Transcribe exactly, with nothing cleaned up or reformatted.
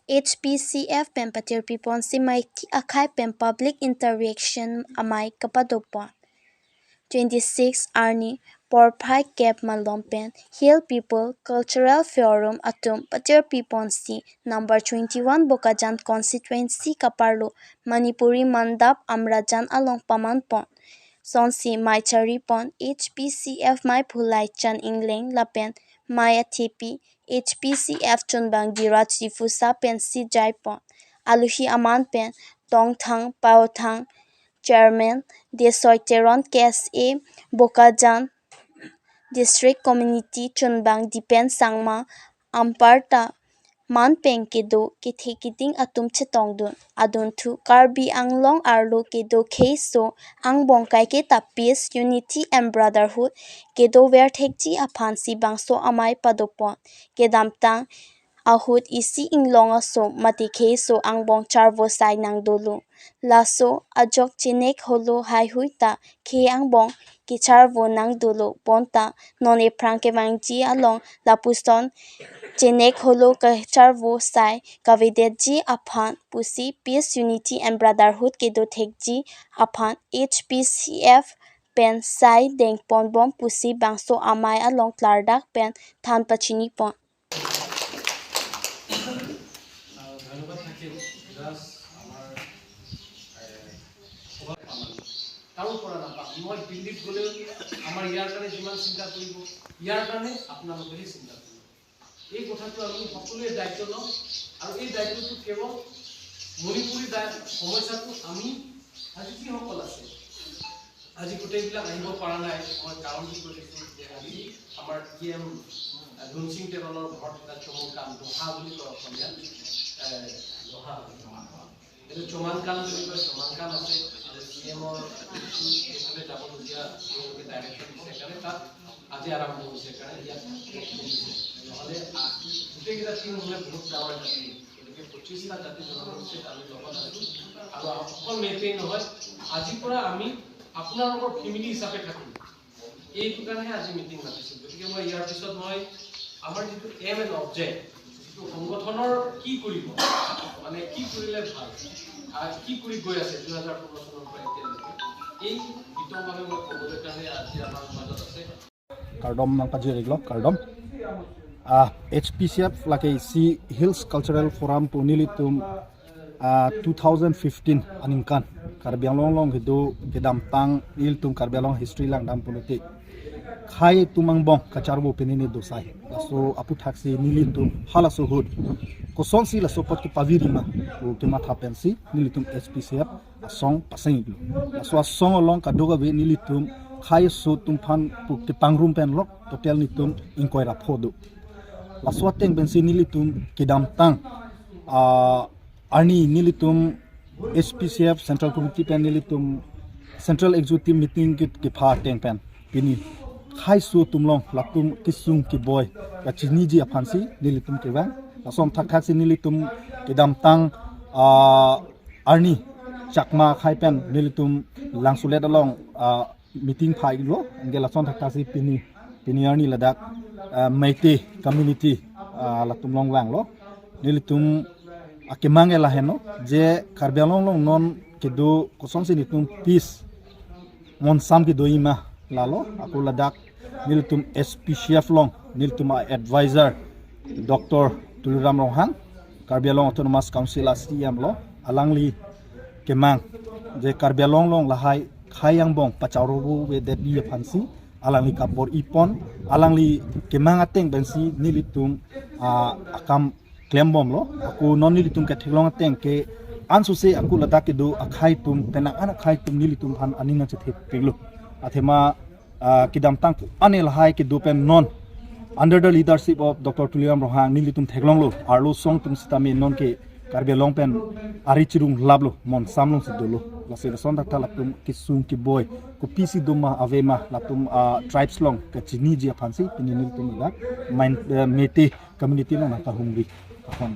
H P C F pen patirpi ponsi mei akhei pen public interaction amei kapado pon. Twenty-six arni porphai kep malom pen Hill People Cultural Forum atum patirpi ponsi number twenty-one Bokajan constituency kaparlo Manipuri Mandap Amrajan along paman pon. Sonsi mei chari pon H P C F mei phulai Chan Ingleng lapen mei athepi H P C F chunbang Diraj Difusa pensi jai pon. Aluhi aman pen Tongthang Paothang Chairman Desoi Teron, K S A Bokajan District Committee chunbang Dipen Sangma, anparta man pen kedo kethe keding atum chetongdun. Adunthu Karbi Anglong arlo kedo kheiso angbong kaiketa peace, unity and brotherhood kedover thekji aphansi bangso amei pado pon. Kedamtang ahut isi inglong aso mate kheiso angbong charvo sai nang dolo. Laso ajok chenek holo haihui ta khei angbong kecharvo nang dolo, bonta non ephrang kevangji along lapuson chenek holo kecharvo sai kavedetji aphan pusi peace, unity and brotherhood kedo thekji aphan H P C F pen sai dengpon bom pusi bangso amei along klardak pen than pachini pon. আহ, ধন্যবাদ থাকিল প্লাছ আমাৰ এ, সভাৰ মানুহ কাৰো পৰা নাপাম। মই দিল্লীত গ'লেও আমাৰ ইয়াৰ কাৰণে যিমান চিন্তা কৰিব, ইয়াৰ কাৰণে আপোনালোকেহে চিন্তা কৰিব। এই কথাটো আমি সকলোৱে দায়িত্ব লওঁ আৰু এই দায়িত্বটো কেৱল মণিপুৰী দায় সমস্যাটো আমি আজি যিসকল আছে, আজি গোটেইবিলাক আহিব পৰা নাই। মই কাৰণটো কৈ দিছোঁ যে আজি আমাৰ ই এম ধনসিং তেৰণৰ ঘৰত এটা চমুকান দোহা বুলি কয় অসমীয়াত, এ, দোহা, এইটো চমানকান বুলি কয়, চমানকান আছে আৰু চি এমৰ এইফালে যাবলগীয়া তেওঁলোকে ডাইৰেকশ্যন দিছে কাৰণে তাত আজি আৰম্ভ হৈছে কাৰণে ইয়াত লগ কৰিছে। নহ'লে আ- গোটেইকেইটা টিম হ'লে বহুত ডাঙৰ এটা টিম। গতিকে পঁচিছটা জাতি জনগোষ্ঠীত আমি লগত আছোঁ আৰু অকল মেইতেই নহয়, আজিৰ পৰা আমি আপোনালোকৰ ফেমিলি হিচাপে থাকিম। এইটো কাৰণেহে আজি মিটিং মাতিছোঁ। গতিকে মই ইয়াৰ পিছত মই আমাৰ যিটো এম এণ্ড অবজেক্ট, যিটো সংগঠনৰ কি কৰিব, মানে কি কৰিলে ভাল, আৰু কি কৰি গৈ আছে দুই হাজাৰ ষোল্ল চনৰ পৰা এতিয়ালৈকে, এই বিতংভাৱে মই ক'বলৈ কাৰণে আজি আমাৰ মাজত আছে। Kardom nangpajir-iklo, kardom. Ah, H P C F lake isi Hills Cultural Forum pu nelitum ah, two thousand fifteen aningkan Karbi Anglong along kedo kedamtang nelitum Karbi Anglong history langdam pulote khei atum angbong kacharvo pini ni dosai. Laso aphuthaksi nelitum halaso ahut kosonsi laso apot kepavirima pu kematha pensi nelitum H P C F asong paseng-iklo. Laso asong along kadokave nelitum khei aso atum aphan pu kepangrum pen lok total nelitum ingkoi ra pho do. Laso ateng pensi nelitum kedamtang ah, arni nelitum H P C F Central Committee pen nelitum Central Executive Meeting ke kepha ateng pen pini khei aso atum along latum kesung keboi kachiniji aphansi nelitum kevang. Lason thakthaksi nelitum kedamtang ah, arni Chakma akhei pen nelitum Langsulet along ah, meeting pha-iklo, anke lason thakthaksi pini, pini arni ladak ah, Meitei community ah, latum along vanglo. Nelitum akemang ke lahenlo je Karbi Anglong along non kedo kosonsi nelitum peace monsam kedo-ima lalo. Ako ladak nelitum H P C F along nelitum a-advisor Doctor Tuliram Ronghang, Karbi Anglong Autonomous Council a-C E M lo, alangli kemang je Karbi Anglong along lahai khei angbong pacharvo avedetji aphansi alangli kabor-ipon, alangli kemang ateng pensi nelitum ah, akam klembomlo. Ako non nelitum ketheklong ateng ke ansose ako ladak kedo akhei atum, penang an akhei atum nelitum aphan aning nangchethepiklo. Athema ah, kedamtang pu ane lahai kedo pen non under the leadership of Doctor Tuliram Ronghang nelitum theklonglo, arlo asong atum sitame non ke Karbi Anglong pen ari chirung laplo, monsam alongsi dolo. Lasi lason thaktha latum kesung keboi kopisi doma avema latum ah, tribes along kachiniji aphansi pini nelitum ladak main eh, Meitei community along nangkahumri. Akhon.